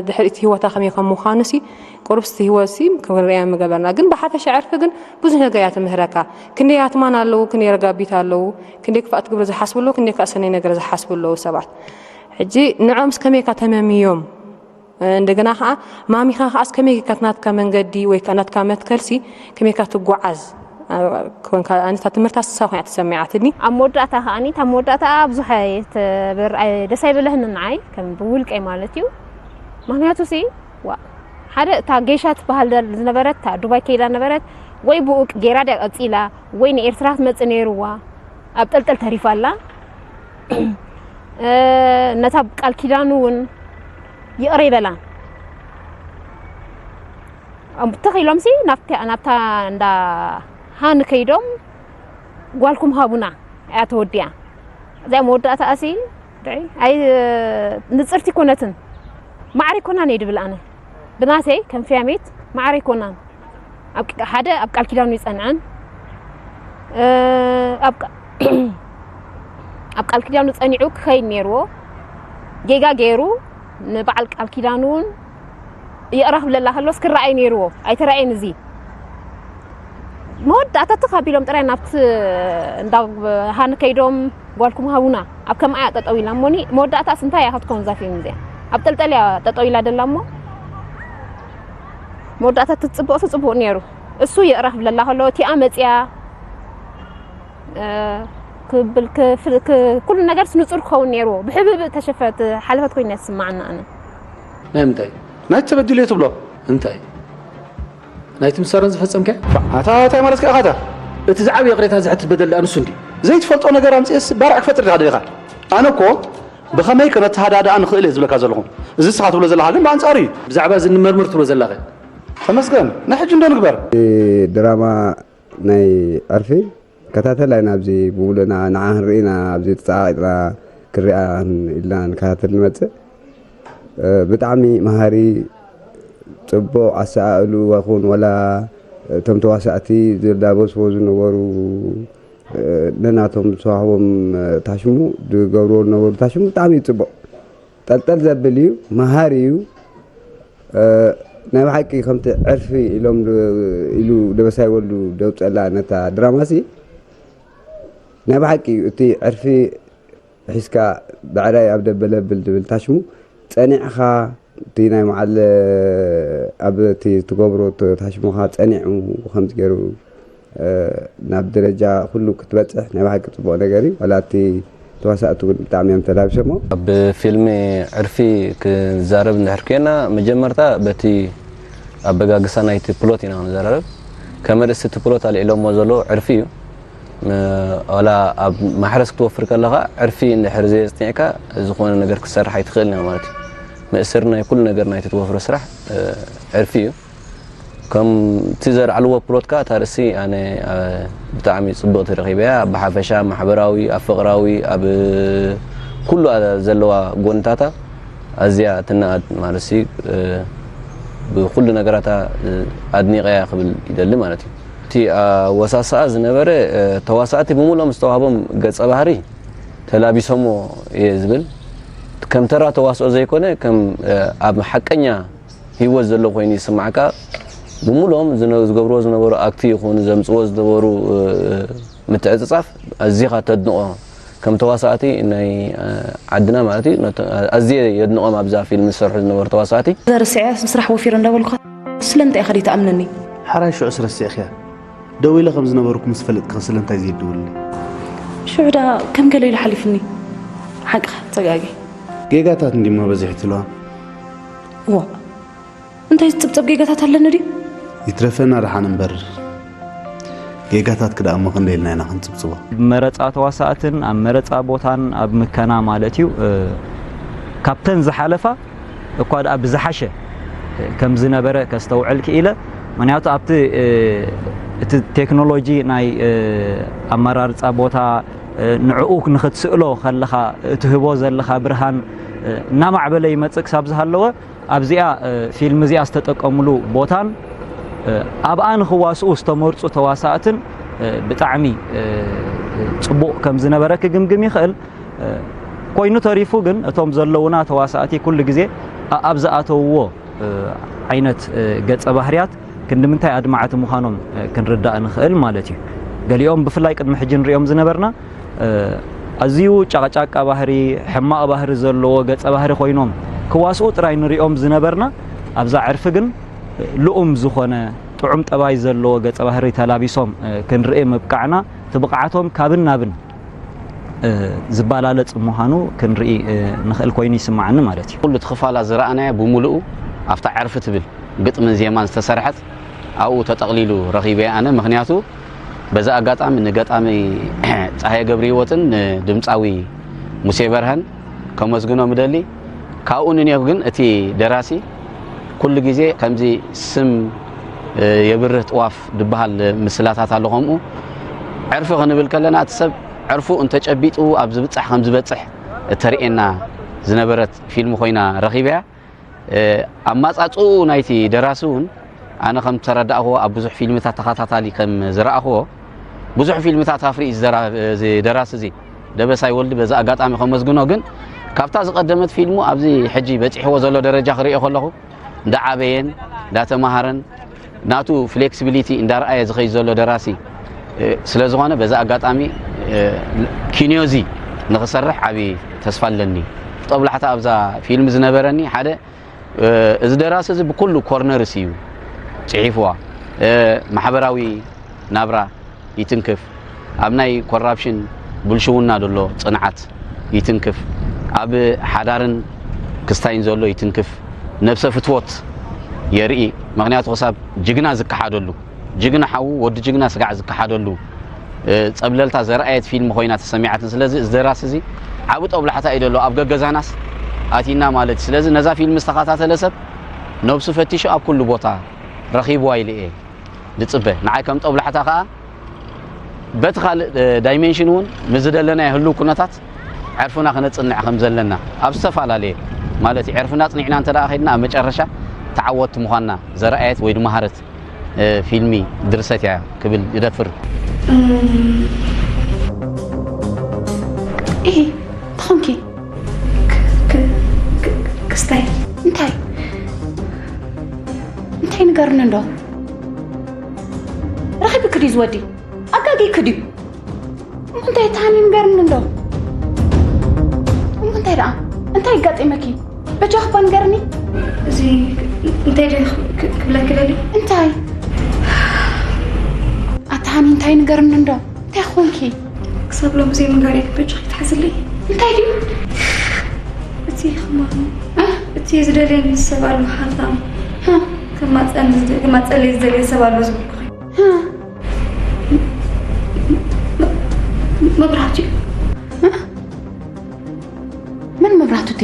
ድሕሪ እቲ ህይወታ ከመይ ከም ምዃኑ ሲ ቁሩብ ስቲ ህይወት ሲ ክንሪኣ ምገበርና ግን ብሓፈሻ ዕርፊ ግን ብዙሕ ነገር እያ ትምህረካ ክንደይ ኣትማን ኣለዉ ክንደይ ረጋቢት ኣለዉ ክንደይ ክፋእ ትግብሪ ዝሓስቡ ኣለዉ ክንደይ ከዓ ሰነይ ነገር ዝሓስቡ ኣለዉ ሰባት ሕጂ ንዖምስ ከመይካ ተመምዮም እንደገና ከዓ ማሚኻ ከዓስ ከመይ ጌርካ ናትካ መንገዲ ወይ ከዓ ናትካ መትከልሲ ከመይካ ትጓዓዝ ኮንካ ኣነታ ትምህርታ ስሳ ኮይና ተሰሚዓትኒ ኣብ መወዳእታ ከዓኒ እታ መወዳእታ ብዙሕ ኣይትብር ደስ ኣይበለህኒ ንዓይ ከም ብውልቀይ ማለት እዩ ምክንያቱ ሲ ዋ ሓደ እታ ጌሻ ትበሃል ዝነበረት እታ ዱባይ ከይዳ ነበረት ወይ ብኡ ገይራ ድያ ቀፂላ ወይ ንኤርትራ ትመፅእ ነይርዋ ኣብ ጠልጠል ተሪፋ ኣላ ነታ ቃል ኪዳኑ እውን ይቕረ ይበላን ትኽ ኢሎም ሲ ናብታ እንዳ ሃኒ ከይዶም ጓልኩም ሃቡና እያ ተወዲኣ እዚኣ መወዳእታ ኣሲ ኣይ ንፅርቲ ኮነትን ማዕሪ ኮናን እየ ድብል ኣነ ብናተይ ከም ፍያሜት ማዕሪ ኮናን ኣብ ሓደ ኣብ ቃል ኪዳኑ ይጸንዐን ኣብ ኣብ ቃል ኪዳኑ ጸኒዑ ክኸይድ ነይርዎ። ጌጋ ገይሩ ንበዓል ቃል ኪዳኑ እውን ይቕረ ክብለላ ከሎስ ክረኣይ ነይርዎ። ኣይተረኣየን። እዚ መወዳእታ ትኽ ኣቢሎም ጥራይ ናብቲ እንዳ ሃኒ ከይዶም ጓልኩም ሃቡና ኣብ ከምኣ እያ ጠጠው ኢላ እሞኒ መወዳእታስ እንታይ እያ ክትከውን እዛ ፊልም እዚኣ? ኣብ ጠልጠል እያ ጠጠው ኢላ ደላ እሞ መወዳእታ ትጽብቕ ትጽብቕ ነይሩ። እሱ ይቕረ ክብለላ ከሎ እቲኣ መጽያ ክብል ኩሉ ነገር ንጹር ክኸውን ነይርዎ። ብሕብህብ ተሸፈት ሓለፈት ኮይና ትስምዓና ኣነ። ናይ ምንታይ ናይ ተበዲሉ እየ ትብሎ? እንታይ ናይቲ ምሳረን ዝፈጸምከ? ኣታ እንታይ ማለት ከ ኣኻታ? እቲ ዝዓብ ይቕሬታ ዝሕትት በደል ደኣ ንሱ እንዲ ዘይትፈልጦ ነገር ኣምጽኤስ ባርዕ ክፈጥር ዲኻ ደሊኻ? ኣነ እኮ ብኸመይ ከነተሃዳድኣ ንኽእል እየ ዝብለካ ዘለኹ። እዚ ንስኻ ትብሎ ዘለኻ ግን ብኣንጻሩ እዩ። ብዛዕባ እዚ ንመርምር ትብሎ ዘለኸ? ተመስገን፣ ናይ ሕጂ እንዶ ንግበር። ድራማ ናይ ዕርፊ ከታተል ኣይና ኣብዚ ብምሉእና ንዓ ክንርኢ ኢና ኣብዚ ተጸቓቒጥና ክንሪኣ ኢልና ንከታተል ንመጽእ። ብጣዕሚ መሃሪ፣ ጽቡቕ ኣሰኣእሉ ይኹን ወላ እቶም ተዋሳእቲ ዝላበስዎ ዝነበሩ ነናቶም ዝተዋህቦም ታሽሙ ዝገብርዎ ዝነበሩ ታሽሙ ብጣዕሚ እዩ ጽቡቕ። ጠልጠል ዘብል እዩ፣ መሃሪ እዩ። ናይ ብሓቂ ከምቲ ዕርፊ ኢሎም ኢሉ ደበሳይ ወልዱ ደውፀላ ነታ ድራማሲ ናይ ብሓቂ እዩ። እቲ ዕርፊ ሒዝካ ብዕራይ ኣብ ደበለብል ዝብል ታሽሙ ጸኒዕኻ እቲ ናይ መዓል ኣብ እቲ ትገብሮ ታሽሙኻ ጸኒዑ ከምዚ ገይሩ ናብ ደረጃ ኩሉ ክትበጽሕ ናይ ብሓቂ ጽቡቕ ነገር እዩ። ዋላ እቲ ተዋሳእቲ እውን ብጣዕሚ እዮም ተላቢሶሞ። ኣብ ፊልም ዕርፊ ክንዛረብ እንድሕር ኮይና መጀመርታ በቲ ኣበጋግሳ ናይቲ ፕሎት ኢና ክንዘራረብ። ከም ኣርእስቲ እቲ ፕሎት ኣልዒሎሞ ዘለዉ ዕርፊ እዩ። ዋላ ኣብ ማሕረስ ክትወፍር ከለኻ ዕርፊ እንድሕር ዘየጽኒዕካ ዝኾነ ነገር ክትሰርሕ ኣይትኽእልን ኢኻ ማለት እዩ። መእሰሪ ናይ ኩሉ ነገር ናይቲ ትወፍሮ ስራሕ ዕርፊ እዩ። ከምቲ ዘልዓልዎ ፕሎት ከኣ እታ ርእሲ ኣነ ብጣዕሚ ጽብቕቲ ረኺበያ። ብሓፈሻ ማሕበራዊ፣ ኣብ ፍቕራዊ፣ ኣብ ኩሉ ዘለዋ ጎንታታ ኣዝያ ትነኣድ ማለትሲ ብኩሉ ነገራታ ኣድኒቐያ ክብል ይደሊ ማለት እዩ። እቲ ኣወሳስኣ ዝነበረ ተዋሳእቲ ብምሉኦም ዝተዋህቦም ገጸ ባህሪ ተላቢሶሞ እየ ዝብል። ከም ተራ ተዋስኦ ዘይኮነ ከም ኣብ ሓቀኛ ህይወት ዘሎ ኮይኑ ይስማዓካ። ብምሉኦም ዝነ- ዝገብርዎ ዝነበሩ ኣክት ይኹን ዘምጽዎ ዝነበሩ ምትዕጽጻፍ ኣዚኻ ተድንቖ ከም ተዋሳእቲ ናይ ዓድና ማለት እዩ። ኣዝየ የድንቖም ኣብዛ ፊልም ዝሰርሑ ዝነበሩ ተዋሳእቲ። ዘርስዐ ስራሕ ወፊረ እንዳበልኩኻ ስለምንታይ ኢኻ ዘይትኣምነኒ? ሓራይ ሽዑስ ረሲዕኽያ? ደው ኢለ ከም ዝነበርኩ ምስ ፈለጥኪ ስለምንታይ ዘይትድውልለይ? ሽዑ ደኣ ከም ገለ ኢሉ ሓሊፉኒ። ሓቅኻ ተጋጊ። ጌጋታት እንዲሞ በዚሑ ትለዋ። እዋ እንታይ ዝጽብጸብ ጌጋታት ኣለኒ ድዩ? ይትረፈና ደሓን እምበር ጌጋታት ክደኣ እሞ ክንደይ ኢልና ኢና ክንጽብጽቦ? ኣብ መረጻ ተዋሳእትን ኣብ መረጻ ቦታን ኣብ ምከና ማለት እዩ። ካብተን ዝሓለፋ እኳ ደኣ ብዝሓሸ ከም ዝነበረ ከስተውዕል ክኢለ። ምኽንያቱ ኣብቲ እቲ ቴክኖሎጂ ናይ ኣመራርጻ ቦታ ንዕኡ ንኽትስእሎ ከለኻ እትህቦ ዘለኻ ብርሃን እናማዕበለ ይመጽእ ክሳብ ዝሃለወ ኣብዚኣ ፊልም እዚኣ ዝተጠቀምሉ ቦታን ኣብኣ ንኽዋስኡ ዝተመርጹ ተዋሳእትን ብጣዕሚ ጽቡቕ ከም ዝነበረ ክግምግም ይኽእል። ኮይኑ ተሪፉ ግን እቶም ዘለዉና ተዋሳእቲ ኩሉ ግዜ ኣብ ዝኣተውዎ ዓይነት ገጸ ባህርያት ክንዲ ምንታይ ኣድማዕቲ ምዃኖም ክንርዳእ ንኽእል ማለት እዩ። ገሊኦም ብፍላይ ቅድሚ ሕጂ ንሪኦም ዝነበርና ኣዝዩ ጫቕጫቃ ባህሪ፣ ሕማቕ ባህሪ ዘለዎ ገጸ ባህሪ ኮይኖም ክዋስኡ ጥራይ ንሪኦም ዝነበርና፣ ኣብዛ ዕርፊ ግን ልኡም ዝኾነ ጥዑም ጠባይ ዘለዎ ገጸ ባህሪ ተላቢሶም ክንርኢ ምብቃዕና፣ እቲ ብቕዓቶም ካብን ናብን ዝባላለጽ ምዃኑ ክንርኢ ንኽእል ኮይኑ ይስምዓኒ ማለት እዩ። ኩሉ እቲ ክፋላ ዝረኣናዮ ብምሉኡ ኣብታ ዕርፊ ትብል ግጥምን ዜማን ዝተሰርሐት ኣብኡ ተጠቕሊሉ ረኺበዮ ኣነ። ምኽንያቱ በዚ ኣጋጣሚ ንገጣሚ ጸሃየ ገብረሂወትን ንድምጻዊ ሙሴ በርሀን ከመስግኖም እደሊ። ካብኡ ንኔው ግን እቲ ደራሲ ኩሉ ግዜ ከምዚ ስም የብርህ ጥዋፍ ዝበሃል ምስላታት ኣሎ። ከምኡ ዕርፊ ክንብል ከለና እቲ ሰብ ዕርፉ እንተጨቢጡ ኣብ ዝብጻሕ ከም ዝበጽሕ እተርእየና ዝነበረት ፊልም ኮይና ረኺበያ። ኣማጻጽኡ ናይቲ ደራሲ እውን ኣነ ከም ተረዳእኽዎ ኣብ ብዙሕ ፊልምታት ተኸታታሊ ከም ዝረኣኽዎ ብዙሕ ፊልምታት ኣፍሪዩ እዚ ደራ- እዚ ደራሲ እዚ ደበሳይ ወልዲ በዚ ኣጋጣሚ ከመስግኖ ግን ካብታ ዝቐደመት ፊልሙ ኣብዚ ሕጂ በፂሕዎ ዘሎ ደረጃ ክሪኦ ከለኹ እንዳዓበየን እንዳተማሃረን ናቱ ፍሌክሲቢሊቲ እንዳረኣየ ዝኸይድ ዘሎ ደራሲ ስለ ዝኾነ በዚ ኣጋጣሚ ኪንዮዚ ንኽሰርሕ ዓብዪ ተስፋ ኣለኒ። ጦብላሕታ ኣብዛ ፊልም ዝነበረኒ ሓደ እዚ ደራሲ እዚ ብኩሉ ኮርነርስ እዩ ፅሒፍዋ። ማሕበራዊ ናብራ ይትንክፍ፣ ኣብ ናይ ኮራፕሽን ብልሽውና ዘሎ ፅንዓት ይትንክፍ፣ ኣብ ሓዳርን ክስታይን ዘሎ ይትንክፍ፣ ነብሰ ፍትወት የርኢ። ምክንያቱ ክሳብ ጅግና ዝከሓደሉ ጅግና ሓዉ ወዲ ጅግና ስጋዕ ዝከሓደሉ ፀብለልታ ዘርኣየት ፊልም ኮይና ተሰሚዓትን። ስለዚ እዚ ደራሲ እዚ ዓቢ ጦብላሕታ እዩ ደሎ ኣብ ገገዛናስ ኣቲና ማለት እዩ። ስለዚ ነዛ ፊልም ዝተኸታተለ ሰብ ነብሱ ፈቲሹ ኣብ ኩሉ ቦታ ረኺብዋ ኢለ እየ ዝፅበ። ንዓይ ከም ጦብላሕታ ከዓ በቲ ካልእ ዳይሜንሽን እውን ምስ ዝደለናዮ ህልው ኩነታት ዕርፍና ክነፅንዕ ከም ዘለና ኣብ ዝተፈላለየ ማለት እዩ ዕርፍና ፅኒዕና እንተ ደኣ ከድና ኣብ መጨረሻ ተዓወትቲ ምዃንና ዘርኣየት ወይ ድማ ሃረት ፊልሚ ድርሰት እያ ክብል ይደፍር። እሂ ትኾንኪ ክስታይ እንታይ እንታይ ንገርኒ እንዶ ረኺብኪ ድዩ ዝወዲ ኣጋጊእኪ ድዩ እንታይ ተሃኒ ንገርኒ እንዶ እንታይ ደኣ እንታይ ይጋጢመኪ በጃኺ እባ ንገርኒ እዚ እንታይ ደ ክብለኪ ደሊ እንታይ ኣታ ሃኒ እንታይ ንገርኒ እንዶ እንታይ ኾንኪ ክሳብ ሎሚ ዘይምንጋር ይግበጭ ክትሓዝለይ እንታይ ድዩ እቲ ከማኑ እቲ ዝደልየኒ ሰብ ኣሎ ሃብታም ከማፀለይ ዝደልየ ሰብ ኣሎ ዝብልኩ መብራህቱ እዩ መን መብራህቱ እቴ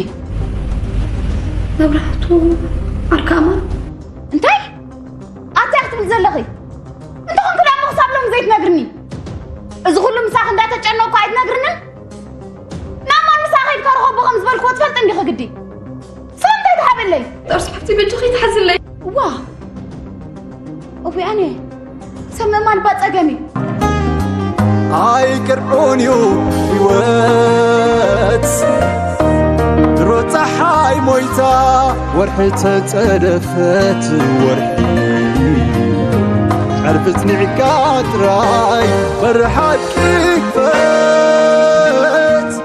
መብራህቱ ዓርካ ኣማን እንታይ ኣታ ክትብል ዘለኺ እንተኾንኪ ደኣ ምኽሳብ ሎም ዘይትነግርኒ እዚ ኩሉ ምሳኺ እንዳተጨነቅኩ ኣይትነግርንን ናማን ምሳ ከይድካ ረኸቦ ከም ዝበልክዎ ትፈልጥ እንዲኺ ግዲ ስለምንታይ ትሃበለይ ጥርስ ሓፍቲ በጃኺ ትሓዝለይ ዋ እወ ኣነ ሰብ ምእማን እባ ጸገም እዩ ኣይቅርዑን እዩ ህይወት ድሮ ፀሓይ ሞይታ ወርሒ ተፀደፈት ወርሒ ዕርፊ ፅኒዕካ ጥራይ በሪ ሓቂ